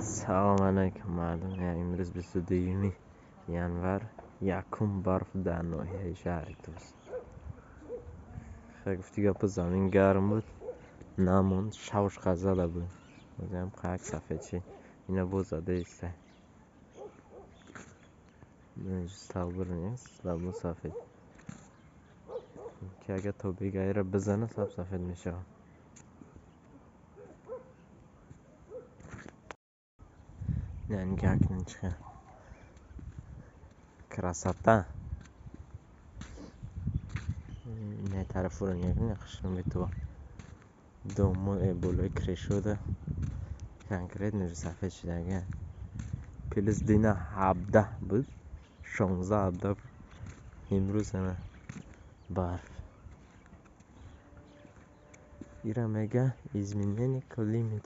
Салом алайкум, мардум. Имрӯз 22 январ, якум барф дар ноҳияи шаҳри Тӯс. Гуфти гапа, замин гарм буд, намонд, шавшқа зада буд. Озиам қаяк сафед шид. Ина боз задаиста. Столбир нест, столбир сафед. Ки агар то бегаира бизана, саб сафед мешавад. Нигоҳ кунед, чӣ красота. Ина тарафуро нигоҳ кунед, хушрӯ метува. Домо болои крышода конкретно сафед шудага. Плюс дина 17 буд, 16, 17 буд. Имрӯз ана барф. Ира мега изменение климат.